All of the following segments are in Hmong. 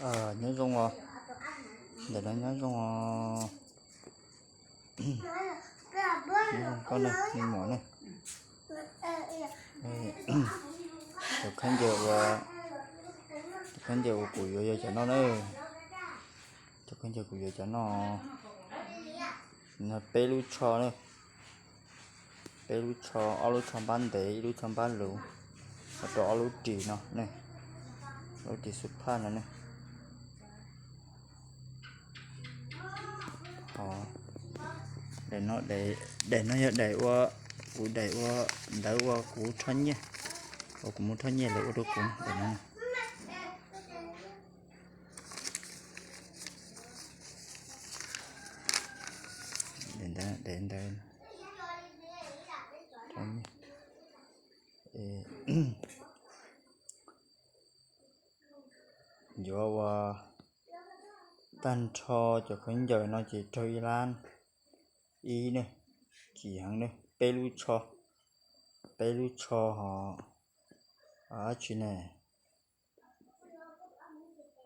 Nyob zoo os, ntawm no nyob zoo os, nyob zoo koj ne, me muam ne. Cov khaub ncaws uas, cov khaub ncaws uas kuv yuav yog cov no na, cov khaub ncaws kuv yuav cov no, no peb lub tsho na, peb lub tsho, ob lub tsho npab ntev, ib lub tsho npab luv, rau ob lub ris no ne, lub ris xub phaj no ne. Daim no, daim no yog daim ua, kuv daim ua ntawv ua kuv rho nyiaj, ua kuv mus rho nyiaj lawv ua rau kuv daim no. Daim ntawd, daim ntawd. Yuav ua tag nrho cov khaub ncaws no ces raug ib lab ib ne, kim heev ne, peb lub tsho, peb lub tsho ho, dab tsi ne,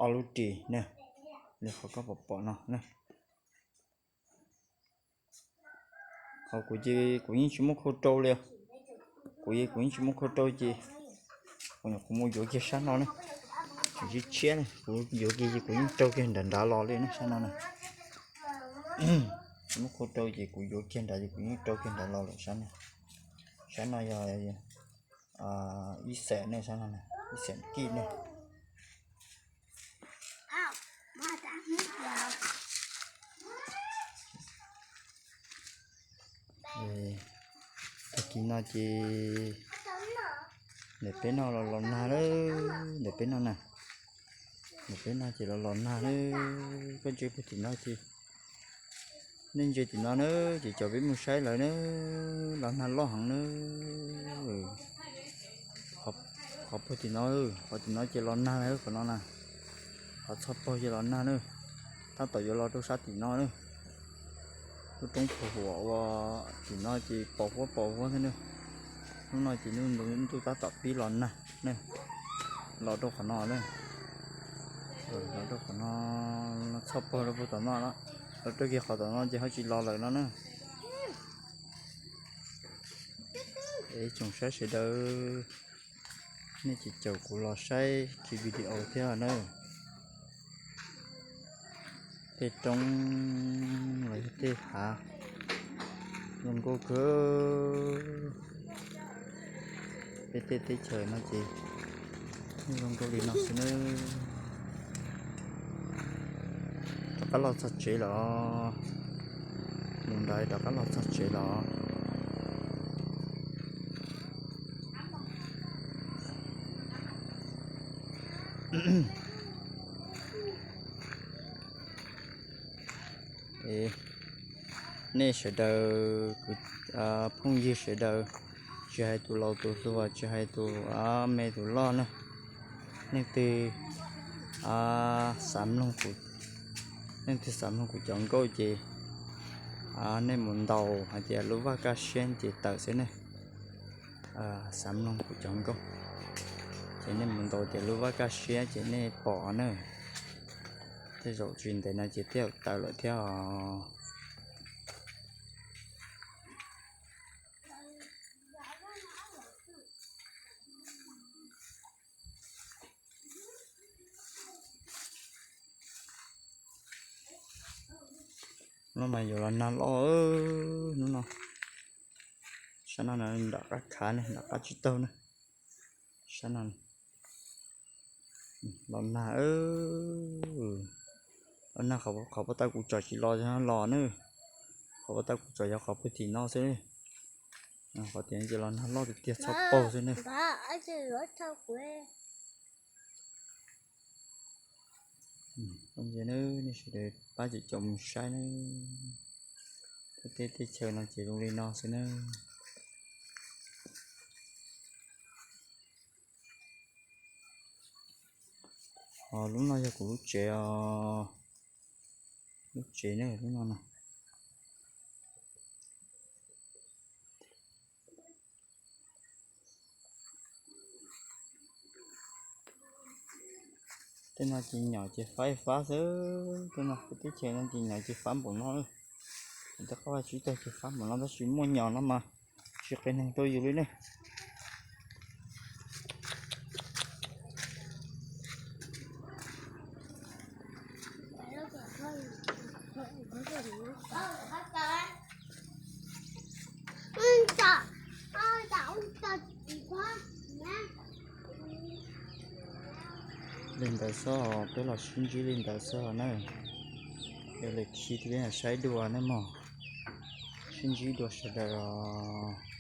ob lub ris ne, li qhov koj pom pom no ne. Ho kuv ces kuv yeej tsis muaj khau rau li, kuv, kuv yeej tsis muaj khau rau ces kuv mus yuav kiag sab no ne, tsis tshiab ne, kuv yuav kiag ces kuv yeej rau kiag nram nrad los li ne sab no na. Tsis muaj khau rau ces kuv yuav kiag nrad ces kuv yeej rau kiag nrad los lawm sab no. Sab no yog ib xees ne, sab no ib xees kij ne. Tag kis no ces ntawm peb no los los nag lawm, ntawm peb no na, ntawm peb no ces los los nag lawm, koj ntsia puag tim no ces, nej ntsia tim no na, ces cov peb mus saib lawm na, los nag loj heev na. Qhov puag tim no, qhov tim no ces los nag lawm, qhov no na, qhov txhoj paug ces los nag na, tab tom yuav los rau sab tim no na. Lub roob puag huam uas tim no ces pos huab pos huab thiab na. Hnub no ces ntuj tab tom pib los nag na, los rau qhov no na, los rau qhov no, txhoj paug rau puag tom no, los rau kiag qhov tom no ces ho tsis los lawm no na. Es tsoom saib sawv daws, nej ces caum kuv los saib ki video thiab na. Tej roob los yog tej hav zoo nkauj kawg. Peb tej teb chaws no ces zoo nkauj li no xwb na. Rov qab los txog tsev los, mus nrad rov qab los txog tsev los. Nej sawv daws, phooj ywg sawv daws, tsis hais tus laus tus hluas, tsis hais tus me tus loj na, leej twg xav mloog kuv, leej twg xav mloog kuv cov nkauj ces nej mus ntaus hais tias Lub Vaj Kaj Siab ces tawm xwb ne. Xav mloog kuv cov nkauj ces nej mus ntaus tias Lub Vaj Kaj Siab ces nej pom na. Tej zaum tsis ntev no ces tej zaum tawm lawm thiab os. Hnub no mas yuav los nag loj, hnub no. Sab no nram qab khav ne, nram qab tsib taug na. Sab no los nag, los nag, qhov pob tau kuv tsom tsis los los na. Qhov pob tau kuv tsom yog qhov puag tim no xwb. Qhov tim no ces los nag loj tiag tiag txhob paug xwb ne. Nej sawv daws pab caum caum mus saib na. Tej teb chaws no ces zoo li no xwb na. Ho lub no yog kuv lub tsev os. Lub tsev ne, lub no na. Tej no ces nyom ces fab fab xwb, tej no peb teb chaws no ces nyom ces fab npaum no. Tej qab vaj tsib taug ces fab npaum no tab sis muaj nyom no mas tsis qis neeg rau yus li ne. Li ntawd xwb, peb los sib ntsib li ntawd xwb na. Yog li khi thiab saib dua ne mog. Sib ntsib dua sawv daws os.